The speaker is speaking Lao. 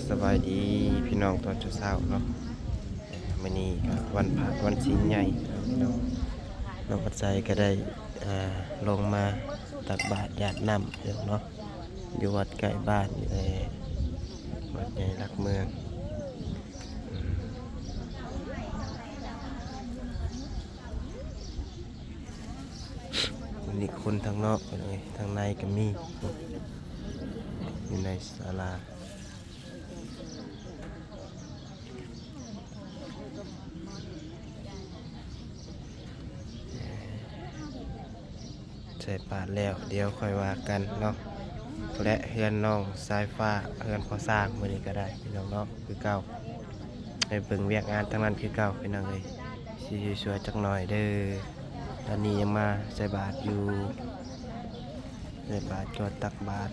ສະບາຍດີພີ່ນ້ອງຕອນເຊົ້າໆເນາະ. ມື້ນີ້ກໍວັນພະວັນສິນໃຫຍ່ເນາະ, ນ້ອງອັດໄຊກໍໄດ້ ອ່າ ລົງມາຕັກບາດຢາດນ້ຳເນາະ ຢູ່ວັດໃກ້ບ້ານນີ້ແຫຼະ ວັດໃຫຍ່ຫຼັກເມືອງ. ນີ້ຄົນທາງນອກເພິ່ນເອີຍ ທາງໃນກໍມີ ຢູ່ໃນສາລາ. ໃສ່ບາດແລ້ວ ດຽວຄ່ອຍວ່າກັນເນາະ. ແລະ ເຮືອນນ້ອງສາຍຟ້າ ເຮືອນພໍ່ຊ້າງ ມື້ນີ້ກໍໄດ້ພີ່ນ້ອງເນາະ ຄືເກົ່າ. ໄປເບິ່ງວຽກງານທາງນັ້ນຄືເກົ່າພີ່ນ້ອງເອີຍ. ຊິຊ່ວຍໆຈັກໜ່ອຍເດີ. ຕອນນີ້ຍັງມາໃສ່ບາດຢູ່ ໃສ່ບາດກ່ອນ ຕັກບາດ